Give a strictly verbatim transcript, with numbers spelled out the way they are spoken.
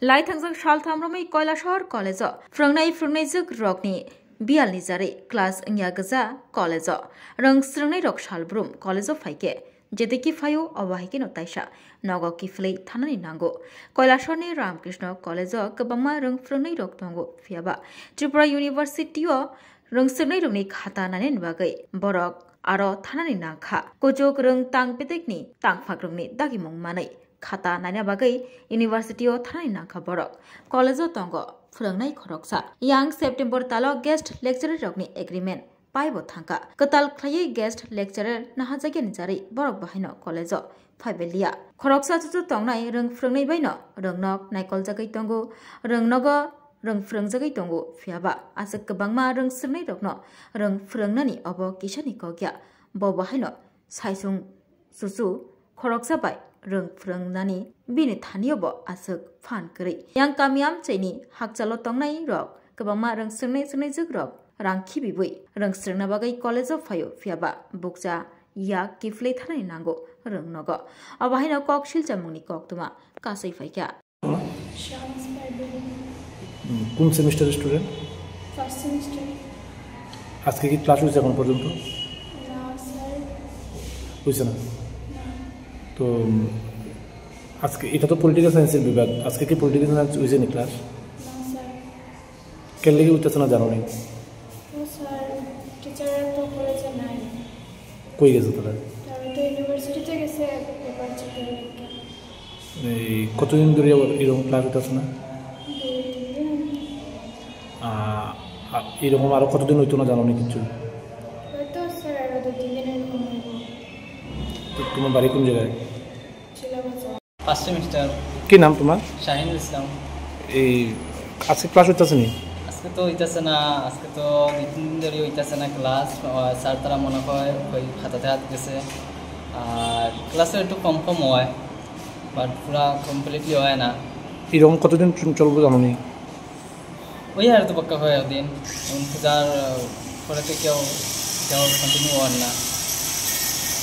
Lai thangjak saltham romwi Kailasor college-o phwrwngnai phwrwngnaijwk rokni biyalni jarwi class wngya gwja college-o. Rwng swrwngnairok salbrum college-o phaikhe, jetikhe phaio obo hai kheno taisa nogo kiphilwi thanani nango. Kailasorni Ramakrishna college-o kwbangma rwng phwrwngnairok tongo, phiyaba Tripura University-o rwng swrwngnairokni khata nainani bagwi borok aro thanani nangkha. Kuchuk rwng tang bedekni tangphakrokni dagimung manwi khata naina bagwi university-o thanani nangkha borok. College-o tongo phwrwngnai khoroksa. Yang September talo guest lecturer-rokni agreement paibo thangkha. Kwtal khlaiwi guest lecturer nahajakya ni jarwi borok bahaino college-o phaibai liya. Khoroksa chuchu tongnai rwng phwrwngnai baino rwngnok naikoljagwi tongo, rwngnogo rwng phwrwngjagwi tongo, phiyaba aswk kwbangma rwng swrwngnairokno rwng phwrwngnani obo kisani kok ya. Bo bahaino saisung chuchu khoroksa bai rwng phwrwngnani bini thanio bo aswk phan kwrwi. Yang kami amchaini hakchalo tongnai rok kwbangma rwng swrwngnai swrwngnaijwk rok rang khibibwi rwng swrwngna bagwi college-o phaio, phiyaba bukcha yak kiphilwi thanani nango rwngnogo. Obo haino kok silchamungni koktwma kasui phaikha. Shams Bible. Hmm, কোন সেমিস্টারের student? First semester. আজকে কি ক্লাস হয়েছে এখন পর্যন্ত? না স্যার। হয়েছে না? না। তো উম, আজকে এটা তো পলিটিক্যাল সায়েন্সের বিভাগ, আজকে কি পলিটিক্যাল সায়েন্স হয়েছে নি ক্লাস? না স্যার। কেন লেগে উঠতেছে না জানো নি? ও স্যার, টিচাররা তো কলেজে নাই। কই গেছে তারা? তারা তো ইউনিভার্সিটিতে গেছে পেপার চেকের লেগে। এই কতদিন ধরে এরকম ক্লাস হইতেছে না? দুই তিন দিন। আহ, আ-, এরকম আরো কতদিন হইতো না জানো নি কিচ্ছু? হয়তো স্যার আরো দুই তিন দিন এরকম হইব। তো তোমার বাড়ি কোন জায়গায়? চিলাবাজার। First semester. কি নাম তোমার? শাহিনুল ইসলাম। এই আজকে ক্লাস হইতেছে নি? আজকে তো হইতেছে না, আজকে তো দুই তিন দিন ধরে হইতেছে না ক্লাস। আহ, স্যার তারা মনে হয় ওই খাতাতে হাত গেছে। আর ক্লাসও একটু কম কম হয়, বাট পুরা কমপ্লিটলি হয় না। এরকম কতদিন চল-, চলবে জানো নি? ওই আর তো পাক্কা হয় একদিন, এখন পূজার, আহ, পরে তো কেউ, কেউ কন্টিনিউ হয় না।